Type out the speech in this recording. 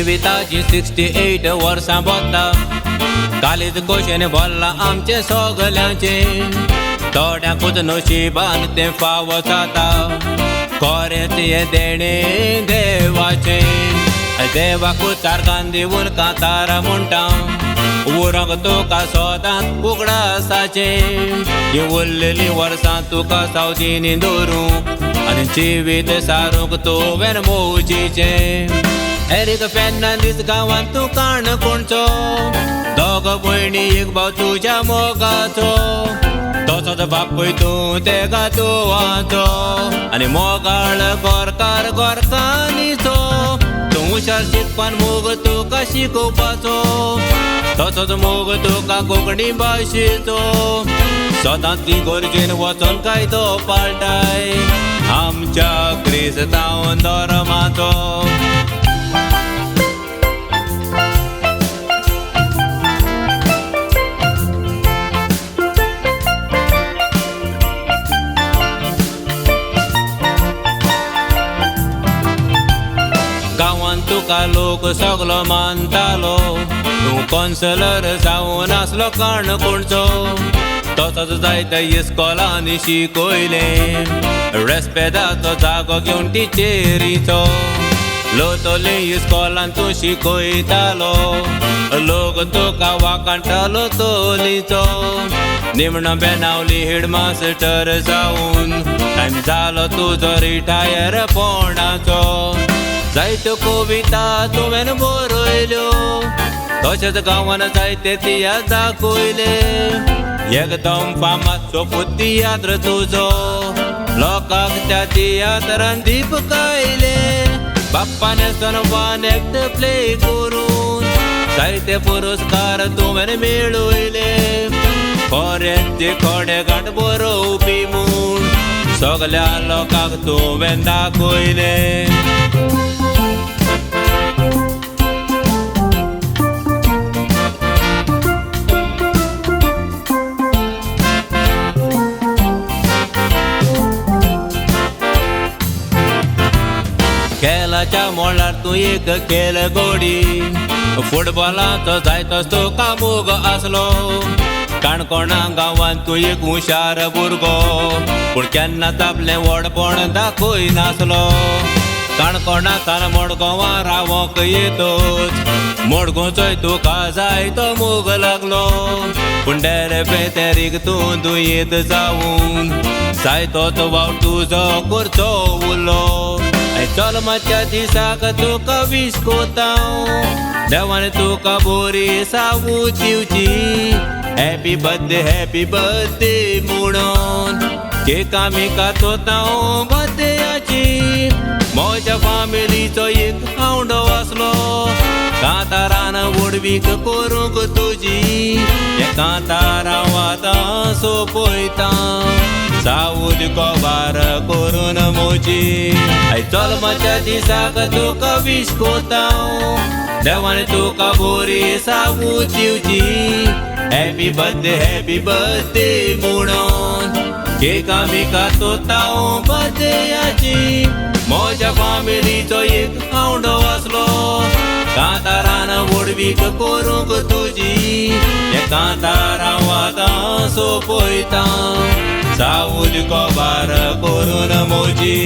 जिविताची 68 वर्सां बोता कालीज कोशेन भरलां आमचें सगल्यांचें थोड्यांकूच नशिबान तें फावो जाता खरेंच हें देणें देवाचें देवाकूच सारकान दिवन कांतारां म्हणटा उरोंक तुका सदांच उगडासाचें हीं उरलेलीं वर्सां तुका सावदीनी दवरूं आनी जिवीत सारूंक तुवें मोजीचें एरीक फेर्नांदीस गांवांत तूं काणकोणचो दोग भयणी एक भाव तुज्या मोगाचो तसोच बापूय तूं तेगा तुवाचो आनी मोगाळ गोरकार गोरकानीचो तूं हुशार शिकपान मोग तुका शिकोवपाचो तसोच मोग तुका कोंकणी भाशेचो सदांच ती गरजेन वचोन कायदो पाळटाय आमच्या क्रिस्तांव धर्माचो. गांवांत तुका लोक सगलो मानतालो तूं कौन्सलर जावन आसलो काणकोणचो तसोच जायते इस्कोलांनी शिकयलें रेस्पेदाचो जागो घेवन टिचेरीचो लोतोली इस्कोलान तूं शिकयतालो लोक तुका वाखाणटालो तोलीचो निमणो बेनावली हेडमास्टर जावन टायम जालो तुजो रिटायर पोणाचो जायत्यो कविता तुवें बरयल्यो तशेंच गांवान जायते तियात्र दाखयले एकदम फामाद सोपूत तियात्र तुजो लोकांक त्या तियात्रान दिपकायले बाप्पान सनवान एक्ट प्ले करून जायते पुरस्कार तुवें मेळयले खरेंच ते खडे घाट बरोवपी म्हूण सगल्या लोकांक तुवें दाखयले. खेळाच्या मळार तूं एक खेळगोडी फुटबॉलाचो जायतोच तुका मोग आसलो काणकोणा गांवांत तूं एक हुशार भुरगो पूण केन्नाच आपलें व्हडपण दाखयनासलो काणकोणासान मडगांवां रावोंक येतच मडगांवचोय तुका जायतो मोग लागलो पूण डेरे तूं दुयेंत जावन जायतोच वावर तुजो करचो उरलो. जल्माच्या दिसाक तुका वीश कोता देवान तुका बोरी सावू दिवची हॅपी बर्थडे म्हणून केक आमी कातोता बर्थडेयाची म्हज्या फामिलीचो एक आवडो आसलो कांतारान व्हडवीक करूंक तुजी हे कांतारां आतां सोंपयता सावूद कोबार करून मोजी जल्माच्या दिसाक तुका वीश कोता देवान तुका बोरी सावू दिवची हॅपी बर्थडे म्हणून केक आमी कातोता बर्थडेयाची म्हज्या फामिलीचो एक आवडो आसलो कांतारान व्हडवीक करूंक तुजी हे कांतारां आतां सोंपयता सावूद कोबार करून मोजी.